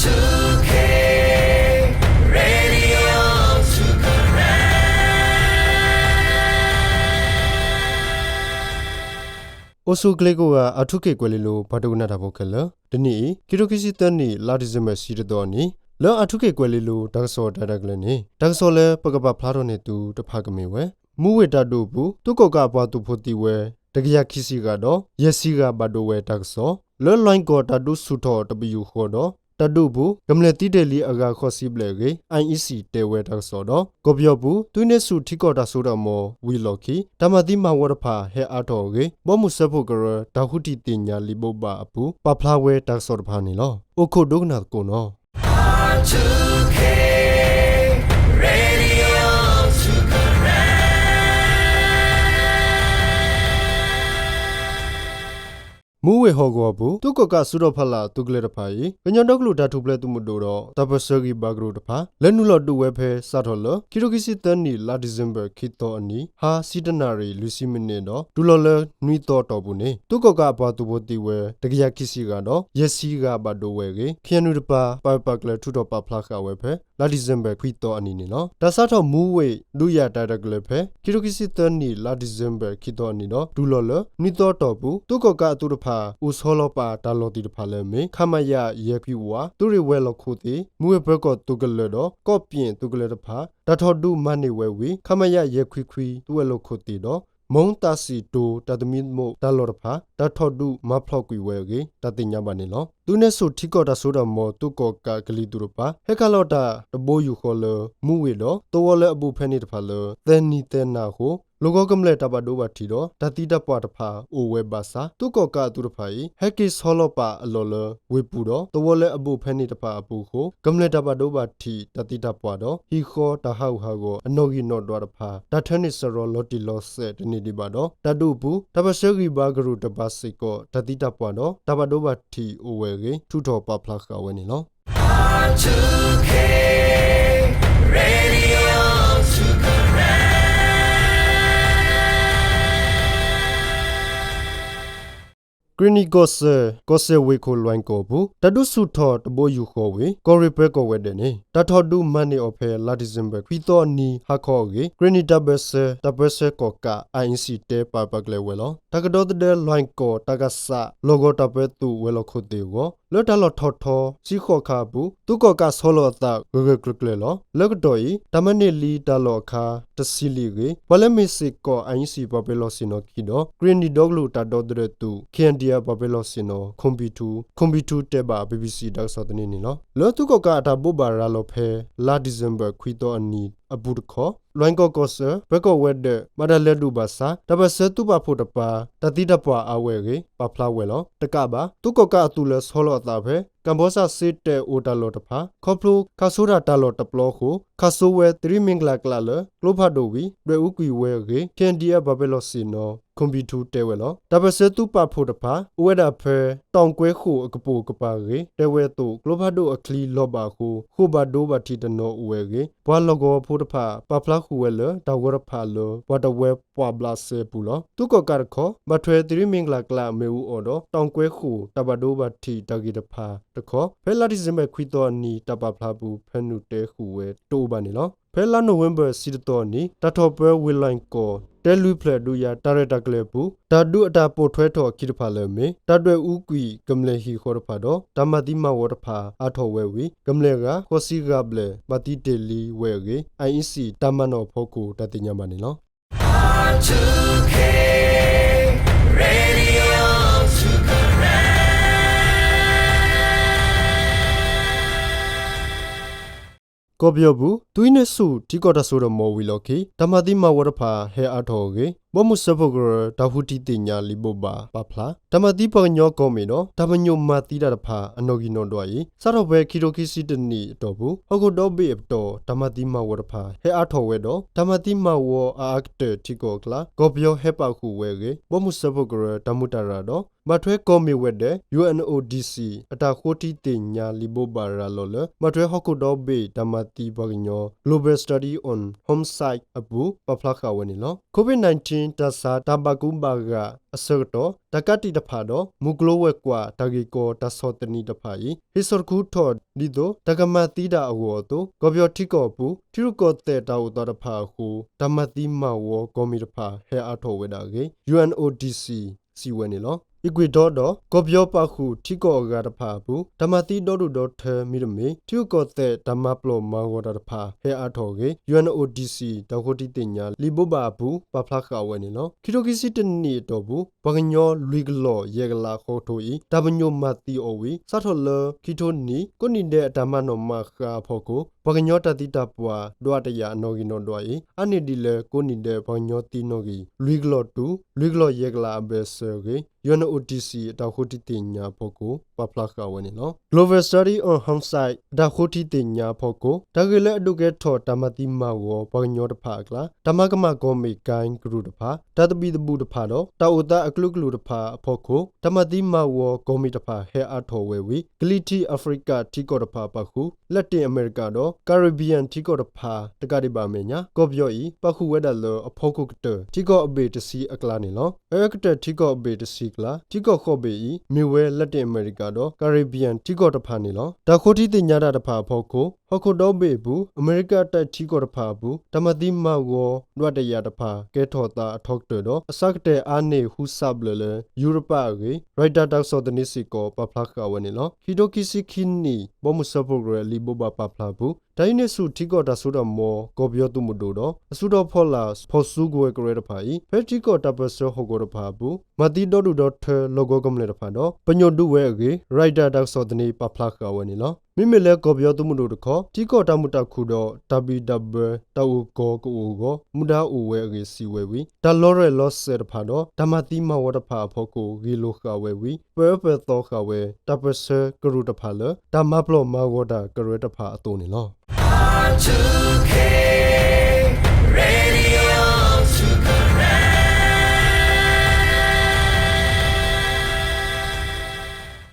two K Radio two Karen အိၣ်ဆူၣ်ချ့ကိးဂၤ အၣ်ထူခ့ၣ်ကွဲၤလ့လိၤ ပှၤဒိကနၣ်တၢ်ဖိခဲလၢာ်, တနံၤအံၤ ခံထိခံဆံသၢနံၣ် လါဒံၣ်စ့ဘၢၣ် ဆံတသီအနံၤ လၢအၣ်ထူခ့ၣ်ကွဲၤလ့လိၤ တၢ်ကစီၣ်တၢ်ရဲၣ်တၢ်ကျဲၤန့ၣ် တၢ်ကစီၣ်လၢပကပာ်ဖျါထီၣ်န့ၢ်သုတဖၣ်ကမ့ၢ်ဝဲ မူဝ့ၢ်တၢ်ဒုးအပူၤ သုးကီၣ်ကးအပှၤသုးဖိသံဝဲ တကယၤခံဆံဂၤဒီး ယဲၢ်ဆံဂၤဘၣ်ဒိဝဲတၢ်ကစီၣ်, လၢလွဲၢ်ကီၢ်တၢ်ဒုးဆူၣ်ထီၣ်တပယူာ်ဃီဒီး တၢ်ဒုးအပူၤ ကမျၢၢ်သံတ့ၢ်လံအဂၤဃိးဆံဘျဲၣ်အဂ့ၢ် IEC တဲဝဲတၢ်ကစီၣ်ဒီး ကီၢ်ပယီၤပူၤ သုးဟံးန့ၢ်ဆူၣ်ထံကီၢ်တၢ်စိတၢ်ကမီၤဝံၤအလီၢ်ခံ တၢ်မၤသံမၤဝီတဖၣ်ဟဲအါထီၣ်အဂ့ၢ် ဘီမုၢ်စၢဖှိၣ်ကရၢ တၢ်ဃုထံၣ်သ့ၣ်ညါလံာ်ဘိးဘၣ်အပူၤ ပာ်ဖျါဝဲတၢ်ကစီၣ်တဖၣ်န့ၣ်လီၤ. အိၣ်ခိးဒိကနၣ်သကိးနီၤ. R two K Radio two Karen မူဝ့ၢ်ဟီၣ်ကဝီၤပူၤ သုးကီၣ်ကးအစုတီၤဖီလာ်သုးကလၢၤတဖၣ်အံၤ ကညီဒီကလုာ်တၢ်ထူၣ်ဖျဲးသုးမုၢ်ဒိၣ်ဒီး တၢ်ပၢၢ်ဆၢဂံၢ်ဘါကရူၢ်တဖၣ် လဲၤနုာ်လီၤဒုးဝဲဖဲ စးထီၣ်လၢ ခံထိခံဆံသၢနံၣ် လါဒံၣ်စ့ဘၢၣ် ခံသီအနံၤ ဟါ ဆံတနၣ်ရံၣ် လွံၢ်ဆံမံးနံးဒီး တုၤလီၤလၢနွံသီအတီၢ်ပူၤန့ၣ် သုးကီၣ်ကးအပှၤသုးဖိသံဝဲ တကယၤခံဆံဂၤဒီး ယဲၢ်ဆံဂၤဘၣ်ဒိဝဲအဂ့ၢ် ခ့ၣ်အဲၣ်ယူၣ်တပၤ ပာ်ပၢၢ်ပာ်ကျၢၤထုးထီၣ်ပာ်ဖျါဃာ်ဝဲဖဲ လါဒံၣ်စ့ဘၢၣ် ခွံသီအနံၤန့ၣ်လီၤ. တၢ်စးထီၣ်မူဝ့ၢ် ဒုးယၤတၢ်ရဲၣ်တၢ်ကျဲၤဖဲ ခံထိခံဆံသၢနံၣ် လါဒံၣ်စ့ဘၢၣ် ခံသီအနံၤဒီး တုၤလီၤလၢ နွံသီအတီၢ်ပူၤ သုးကီၣ်ကးအသုးတဖၣ် အိၣ်ဆီလီၤပာ်တၢ်လီၢ်သ့ၣ်တဖၣ်လၢအမ့ၢ် ခမရ ယဲၢ်ခွံဝး သုးရ့ၣ်ဝဲၤလီၢ်ခိၣ်သ့ၣ် မူဝ့ၢ်ပၢၤကီၢ်သုးကလၢၤဒီး ကီၢ်ပၠ့ၣ်သုးကလၢၤတဖၣ် တၢ်ထီၣ်ဒုးမၤန့ၢ်ဝဲဝံၤ ခမရ ယဲၢ်ခွံခွံ သုးဝဲၤလီၢ်ခိၣ်သ့ၣ်ဒီး မိၢ်သးစံၣ်တိၤ တၢ်သမံသမိးတၢ်လီၢ်တဖၣ် တၢ်ထီၣ်ဒုးမၤဖျီၣ်ကွံာ်ဝဲအဂ့ၢ် တၢ်သ့ၣ်ညါဘၣ်န့ၣ်လီၤ. သုးဟံးန့ၢ်ဆူၣ်ထံကီၢ်တၢ်စိတၢ်ကမီၤ သုးကီၣ်ကးကလံၤသုးတဖၣ် ဟဲခးလီၤတၢ်တဘိယူၢ်ဃီလၢ မူဝ့ၢ်ဒီး သဝီလၢအဘူးဖဲန့ၣ်တဖၣ်လၢ သၢနံၤသၢနၤအဃိ လီၢ်ကဝီၤကမျၢၢ်တၢ်ဘၣ်ဒိဘၣ်ထံးဒီး တၢ်သံတၢ်ပှၢ်တဖၣ်အိၣ်ဝဲဘၣ်ဆၣ် သုးကီၣ်ကးအသုးတဖၣ်အံၤ ဟဲက့ၤဆီလီၤပာ်အလီၢ်လၢ ဝ့ၢ်ပူၤဒီး သဝီလၢအဘူးဖဲန့ၣ်တဖၣ်အပူၤအဃိ ကမျၢၢ်တၢ်ဘၣ်ဒိဘၣ်ထံး တၢ်သံတၢ်ပှၢ်ဒီး ဟံၣ်ဃီတၢ်ဟးဂူာ်ဟးဂီၤ အနီၣ်ဂံၢ်နီၣ်ဒွးတဖၣ် တၢ်ထၢန့ၢ်စရီလီၤတံၢ်လီၤဆဲးတန့ၢ်ဒံးဘၣ်ဒီး တၢ်ဒုးအပူၤ တၢ်ပၢၢ်ဆၢဂံၢ်ဘါကရူၢ်တဖၣ်စ့ၢ်ကီး တၢ်သံတၢ်ပှၢ်ဒီး တၢ်ဘၣ်ဒိဘၣ်ထံးအိၣ်ဝဲအဂ့ၢ် ထုးထီၣ်ပာ်ဖျါဃာ်ဝဲန့ၣ်လီၤ. R two K Radio two Karen ကရ့ၣ်နံၣ်ကီၢ်စဲၣ် ကီၢ်စဲၣ်ဝ့ၢ်ခိၣ်လွဲၢ်ကီၢ်ပူၤ တၢ်ဒုးဆူၣ်ထီၣ်တဘိယူၢ်ဃီဝံၤ ကီၢ်ရ့ၣ်ပၢၤကီၢ်ဝဲၤဒၢးန့ၣ် တၢ်ထီၣ်ဒုးမၤန့ၢ်အီၤဖဲ လါဒံၣ်စ့ဘၢၣ် ခွံသီအနံၤဟါခီအဂ့ၢ် ကရ့ၣ်နံၣ်တၢ်ဘၢၣ်စၢၤ တၢ်ပၢၢ်ဆၢကီၣ်ကး IEC တဲပာ်ပၢၢ်ကျၢၤဝဲလီၤ. တၢ်ကဒီသဒၢလွဲၢ်ကီၢ် တၢ်ကစး လီၢ်ကဝီၤတၢ်ပၢသုးဝဲၤလီၢ်ခိၣ်သ့ၣ်အဂီၢ် လၢတၢ်လီၢ်ထီၣ်ထီ ဆံဃိးခါအပူၤ သုးကီၣ်ကးဆီလီၤအသးဂၢၢ်ဂၢၢ်ကျၢၤကျၢၤလီၤ. လၢကတီၢ်အံၤ တၢ်မၤန့ၢ်လံတၢ်လီၢ်အခါ တဆံလံအဂ့ၢ် ပှၤလၢမ့ၢ်စ့ၢ်ကီး IEC ပှၤပၢၤလီၢ်ဆ့ၣ်နီၤခံဒီး ကရ့ၣ်နံၣ်ဒီကလုာ်တၢ်ဒီသဒၢသုး KNDF ပှၤပၢၤလီၢ်ဆ့ၣ်နီၤ ခိၣ်ဘံၣ်ထူ ခိၣ်ဘံၣ်ထူတဲဘၣ် BBC တၢ်ကစီၣ်သန့န့ၣ်လီၤ. လၢသုးကီၣ်ကးအတၢ်ဘိးဘၣ်ရၤလီၤဖဲ လါဒံၣ်စ့ဘၢၣ် ခွံသီအနံၤအပူၤတခီ လွဲၢ်ကီၢ်ကီၢ်စဲၣ် ပၢၤကီၢ်ဝဲၤဒၢး ဘၣ်တၢ်လဲၤဒုးဘၣ်ဆၣ် တၢ်ပၢၢ်ဆၢသုးပာ်ဖှိၣ်တပၤ တၢ်သံတၢ်ပှၢ်အါဝဲအဂ့ၢ် ပာ်ဖျါဝဲလီၤ. တကးဘၣ် သုးကီၣ်ကးအသုးလၢဆီလီၤအသးဖဲ ကၣ်ဘီဆၣ်စ့တၢးအိၣ်တၢ်လီၢ်တဖၣ် ခီဖျိခးစိတၢ်တၢ်လီၢ်တပျီအဃိ ခးစိဝဲသရံမ့ၢ်ကလးကျးလၢ ကျိဖးဒိၣ်ဝံၤ ဒွဲၣ်အူကွံာ်ဝဲအဂ့ၢ် KNDF ပှၤပၢၤလီၢ်ဆ့ၣ်နီၤ ခိၣ်ဘံၣ်ထူတဲဝဲလီၤ. တၢ်ပၢၢ်ဆၢသုးပာ်ဖှိၣ်တဖၣ် အိၣ်ဝဲဒၣ်ဖဲ တီၣ်ကွဲခိၣ်အကပိာ်ကပၤအဂ့ၢ် တဲဝဲအသိး ကျိဖးဒိၣ်အချံလီၤဘၣ်အဃိ ဃိာ်ဘၣ်ဒိဘၣ်ထံးတနီၤအိၣ်ဝဲအဂ့ၢ် ပှၤလီၢ်ကဝီၤဖိတဖၣ် ပာ်ဖျါဃုာ်ဝဲလၢ တၢ်ဂီၤတဖၣ်လၢ ပှၤတဝၢပှာ်ဘျးစဲအပူၤလီၤ. သုးကီၣ်ကးတခီ ဘၣ်ထွဲသရံမ့ၢ်ကလးကျးမ့ၣ်အူအီၣ်ဒီး တီၣ်ကွဲခိၣ်တၢ်ဘၣ်ဒိဘၣ်ထံးတၢ်ဂ့ၢ်တဖၣ်တခီ ဖဲလါဒံၣ်စ့ဘၢၣ်ခွံသီအနံၤ တၢ်ပာ်ဖျါပူၤ ဖၢနုာ်တဲဃုာ်ဝဲတအိၣ်ဘၣ်န့ၣ်လီၤ. ဖဲလါနိၣ်ဝ့ဘၢၣ် ဆံတသီအနံၤ တၢ်ထီၣ်ပၢဝ့ၢ်လွဲၢ်ကီၢ် တဲလွံၢ်ဖျၢၣ်ဒုးယၤတၢ်ရဲၣ်တၢ်ကျဲၤအပူၤ တၢ်ဒုးအတၢ်ပိာ်ထွဲထီၣ်အခံတဖၣ်လၢအမ့ၢ် တၢ်ဒွဲၣ်အူကွံာ်ကမျၢၢ်ဟံၣ်ဃီတဖၣ်ဒီး တၢ်မၤသံမၤဝီတဖၣ်အါထီၣ်ဝဲဝံၤ ကမျၢၢ်အဂၤ ဃိးဆံဂၤဘျဲၣ် ဘၣ်သံတ့ၢ်လံဝဲအဂ့ၢ် IEC တၢ်မၤနီၣ်အဖီခိၣ် တၢ်သ့ၣ်ညါဘၣ်န့ၣ်လီၤ. R two K Radio two Karen ကီၢ်ပယီၤပူၤ သုးဟံးန့ၢ်ဆူၣ်ထံကီၢ်တၢ်စိတၢ်ကမီၤဝံၤအလီၢ်ခံ တၢ်မၤသံမၤဝီတဖၣ်ဟဲအါထီၣ်အဂ့ၢ် ဘီမုၢ်စၢဖှိၣ်ကရၢ တၢ်ဃုထံၣ်သ့ၣ်ညါလံာ်ဘိးဘၣ်ပာ်ဖျါ တၢ်မၤသံပှၤကညီကီၢ်မ့ၢ်ဒီး တၢ်ပညိၣ်မၤသံတၢ်တဖၣ် အနီၣ်ဂံၢ်နီၣ်ဒွးအံၤ စးထီၣ်ဖဲခံထိခံဆံတနံၣ်အတီၢ်ပူၤ ဟီၣ်ခိၣ်ဒီဘ့ၣ်အပတီၢ် တၢ်မၤသံမၤဝီတဖၣ် ဟဲအါထီၣ်ဝဲဒီး တၢ်မၤသံမၤဝီအအါကတၢၢ်ထံကီၢ်အကျါ ကီၢ်ပယီၤဟဲပာ်ဃုာ်ဝဲအဂ့ၢ် ဘီမုၢ်စၢဖှိၣ်ကရၢ တၢ်မုာ်တၢ်ရၢ်ဒီး ဘၣ်ထွဲကီၢ်မ့ၢ်ဝဲၤဒၢး UNODC အတၢ်ဃိထံသ့ၣ်ညါလံာ်ဘိးဘၣ်ရၤလီၤလၢ ဘၣ်ထွဲဟီၣ်ခိၣ်ဒီဘ့ၣ်တၢ်မၤသံပှၤကညီ Global Study on Homicide အပူၤ ပာ်ဖျါဃာ်ဝဲန့ၣ်လီၤ. COVID nineteen တၢ်ဆါတၢ်ဘၣ်ကူဘၣ်ဂာ်အဆၢကတီၢ် တၢ်ကးတံာ်တဖၣ်ဒီး မုၢ်ကျိၤဝဲၤကွာ်တၢ်ဂ့ၢ်ကီတၢ်ဆီၣ်သနံးတဖၣ်အံၤ ဟ့ၣ်ဆီၣ်တခူထီၣ်ဒ်သိး တၢ်ကမၤသံတၢ်အဂီၢ်အသိး ကီၢ်ပယီၤထံကီၢ်အပူၤ ထံရူၢ်ကီၢ်သဲးတၢ်အိၣ်သးတဖၣ်အဃိ တၢ်မၤသံမၤဝီကီၢ်မံၤတဖၣ်ဟဲအါထီၣ်ဝဲဒၣ်အဂ့ၢ် ယူၣ်အဲၣ်အိၣ်ထံၣ်စံၣ် စံးဝဲန့ၣ်လီၤ. အံၤကွံာ်ဒီး ကီၢ်ပယီၤပာ်ဃုာ်ထံကီၢ်အဂၤတဖၣ်အပူၤ တၢ်မၤသံဒီဒူၣ်ဒီထၢမ့တမ့ၢ် ထံရူၢ်ကီၢ်သဲးတၢ်မၤပျီၢ်မၤဂီၤတၢ်တဖၣ်ဟဲအါထီၣ်အဂ့ၢ် ယူၣ်အဲၣ်အိၣ်ထံၣ်စံၣ် တၢ်ဃိထံသ့ၣ်ညါ လံာ်ဘိးဘၣ်အပူၤ ပာ်ဖျါဃာ်ဝဲန့ၣ်လီၤ. ခံထိခံဆံတနံၣ်အတီၢ်ပူၤ ပှၤကညီလွံၢ်ကလီၢ်ယဲၢ်ကလးဃီကထိအံၤ တၢ်ပညိၣ်မၤသံအီၤဝံၤ စးထီၣ်လၢခံထိနံၣ် ကိးနံၣ်ဒဲးအတၢ်မၤနီၣ်မၤဃါအဖီခိၣ် ပှၤကညီတၢ်သံတၢ်ပှၢ်ဒွးတယာ်အနီၣ်ဂံၢ်နီၣ်ဒွးအံၤ အါန့ၢ်ဒံးလၢကိးနံၣ်ဒဲးပှၤကညီသံနီၣ်ဂံၢ် လွံၢ်ကလီၢ်တုၤ လွံၢ်ကလီၢ်ယဲၢ်ကလးအဘၢၣ်စၢၤအဂ့ၢ် ယူၣ်အဲၣ်အိၣ်ထံၣ်စံၣ် အတၢ်ဃိထံသ့ၣ်ညါအဖီခိၣ် ပာ်ဖျါဃာ်ဝဲန့ၣ်လီၤ. Global Study on Homicide အတၢ်ဃိထံသ့ၣ်ညါအဖီခိၣ် တၢ်ဂ့ၢ်လၢအဒုးကဲထီၣ်တၢ်မၤသံမၤဂီၤပှၤကညီတဖၣ်အကျါ တၢ်မၤကမၣ်ကီၢ်မ့ၢ်ကါကရူၢ်တဖၣ် တၢ်သဘံၣ်သဘုၣ်တဖၣ်ဒီး တၢ်အိၣ်သးအကလုာ်ကလုာ်တဖၣ်အဖီခိၣ် တၢ်မၤသံမၤဂီၤကီၢ်မံၤတဖၣ်ဟဲအါထီၣ်ဝဲဝံၤ ကလံၤထံးအဖရံကၤထံကီၢ်တဖၣ်ပာ်ဃုာ် လၢတ့ၣ်အမဲရကၤဒီး Caribbean ထံကီၢ်တဖၣ်တကးဒံးဘၣ်အမဲာ်ညါ ကီၢ်ပယီၤအံၤ ပာ်ဃုာ်ဝဲဒၣ်လၢအဖီခိၣ်ကတၢၢ် ထံကီၢ်အဘ့ၣ်တဆံအကျါန့ၣ်လီၤ. အၢကတၢၢ်ထံကီၢ်အဘ့ၣ်တဆံအကျါ ထံကီၢ်ဃိးဘ့ၣ်အံၤ မ့ၢ်ဝဲလၢတ့ၣ်အမဲရကၤဒီး Caribbean ထံကီၢ်တဖၣ်န့ၣ်လီၤ. တၢ်ဃိထံသ့ၣ်ညါတၢ်တဖၣ်အဖီခိၣ် ဟီၣ်ခိၣ်ဒီဘ့ၣ်အပူၤ အမဲရကၤအတၢ်ထံကီၢ်တဖၣ်အပူၤ တၢ်မၤသံမၤဂီၤဒွးတယာ်တဖၣ် ကဲထီၣ်သးအထီကတၢၢ်ဒီး အဆၢကတဲာ်အါန့ၢ်ဟူစးဘျၢၣ်လၢ ယူရပၤအဂ့ၢ် Reuters တၢ်ကစီၣ်သန့စ့ၢ်ကီး ပာ်ဖျါဃာ်ဝဲန့ၣ်လီၤ. ခံထိခံဆံခံနံၣ် ဘီမုၢ်စၢဖှိၣ်ကရၢလံာ်ဘိးဘၣ်ပာ်ဖျါအပူၤ တၢ်ဟံးန့ၢ်ဆူၣ်ထံကီၢ်တၢ်စိတၢ်ကမီၤ ကီၢ်ပယီၤသုးမုၢ်ဒိၣ်ဒီး အစုထီၣ်ဖီလာ် ဖီၣ်စုကဝဲၤကရၢတဖၣ်အံၤ ဖဲထံကီၢ်တၢ်ပၢၢ်ဆၢဟီၣ်ကဝီၤတဖၣ်အပူၤ မၤသံဒီဒူၣ်ဒီထၢလီၢ်ကဝီၤကမျၢၢ်တဖၣ်ဒီး ပညိၣ်ဒုးဝဲအဂ့ၢ် Reuters တၢ်ကစီၣ်သန့ပာ်ဖျါဃာ်ဝဲန့ၣ်လီၤ. မ့မ့ၢ်လၢကီၢ်ပယီၤသုးမုၢ်ဒိၣ်တခီ ထံကီၢ်တၢ်မုာ်တၢ်ခုၣ်ဒီး တၢ်ဘံၣ်တၢ်ဘၢ တၢ်အိၣ်ကီၤကအိၣ်အဂီၢ် မူဒါအိၣ်ဝဲအဂ့ၢ်စံးဝဲဝံၤ တၢ်လီၤရဲၣ်လီၤစဲးတဖၣ်ဒီး တၢ်မၤသံမၤဝီတဖၣ်အဖီခိၣ် ဂ့ၢ်လိာ်ဃာ်ဝဲဝံၤ ပၢအၢပၢသီဃာ်ဝဲ တၢ်ပၢၢ်ဆၢကရူၢ်တဖၣ်လၢ တၢ်မၤပျီၢ်မၤဂီၤတၢ်ကရၢတဖၣ်အသိးန့ၣ်လီၤ.